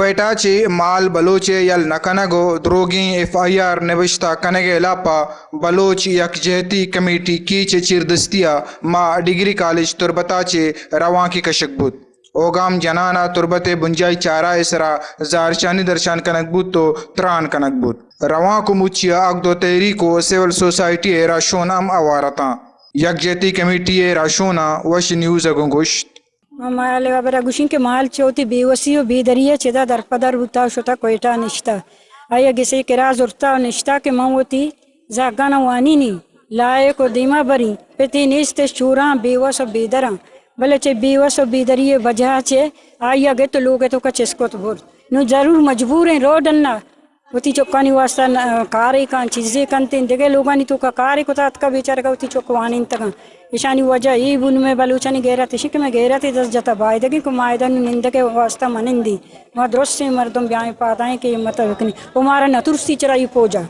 کوئٹہ چہ مال بلوچ ءِ یل نہ کنگ ءُ دروگیں ایف آئی آر نبشتہ کنگ ءِ ہلاپ ءَ بلوچ یکجہتی کمیٹی کیچ ءِ چیردستی ءَ ماں ڈگری کالج تربت ءَ چہ روانکے کشگ بوت۔ اوگام جنان ءَ تربت ءِ بنجاہی چارہ ءِ سرا زہرشانی درشان کنگ بوت ءُ تران کنگ بوت۔ روانک ءُ مچی ءَ اگد ءُ تحریک ءُ سول سوسائٹی ءِ راہشون ہم ہوار اتاں۔ یکجہتی کمیٹی ءِ راہشوناں وش نیوز ءَ گوں گوشت۔ ما مال ءِ ہبر ءَ گوشیں کہ مال چہ وتی بے وسی ءُ بے دری ءَ چدا درپدر بوتہ ءُ شتہ کوئٹہ ءَ نشتہ۔ آئی ءَ گس ءِ کرا زرتہ ءُ نشتہ کہ من وتی زہگاناں وانینی، لائق ءُ دیما بریں۔ پتے نیست اش چوراں بے وس ءُ بے دراں، بلے چہ بے وس ءُ بے دری ءِ وجہ ءَ چہ آئی ءَ گت ءُ لوگ ءِ توکا چست کت برت۔ نوں ضرور مجبوریں رو ڈنا وتی چکانی واسطہ ن-، کارے کن، چیزے کنتیں، دگہ لوگانی توکا کارے کتا اتکا بیچارگا وتی چک وانینتگاں۔ ایشانی وجہ اے بو، نوں مئے بلوچانی غیرت اشی کہ مئے غیرت ءِ دست جتا بایدگیں کہ ما ادا نوں نندگ ءِ واسطہ منندیں۔ ما درستیں مردم بیائیں پادائیں کہ ہمت بکنیں۔ او مارا نہ ترسی چرا اے پوجا۔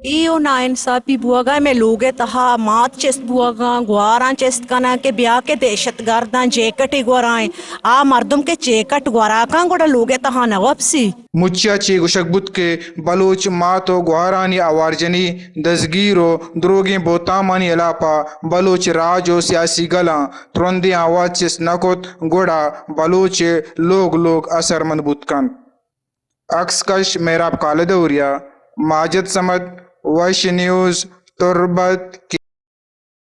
اے او ناانصافی بوگا مئے لوگ ءِ تہا مات چست بوگاں، گواراں چست کناں کہ بیا کہ دہشت گرداں جیکٹے گورائیں۔ آ مردم کہ جیکٹ گورا کن گڑا لوگ ءِ تہا نہ وپسی۔ مچی ءَ چہ گوشگ بوت کہ بلوچ مات ءُ گوہارانی آوارجنی، دزگیر ءُ دروگیں بہتامانی ہلاپ ءَ بلوچ راج ءُ سیاسی گلاں ترندیں آواز چست نہ کت، گڑا بلوچ ءِ لوگ لوگ اثرمند بوت کنت۔ عکس کش مہراب خالد اوریا، ماجد صمد، وش نیوز، تربت۔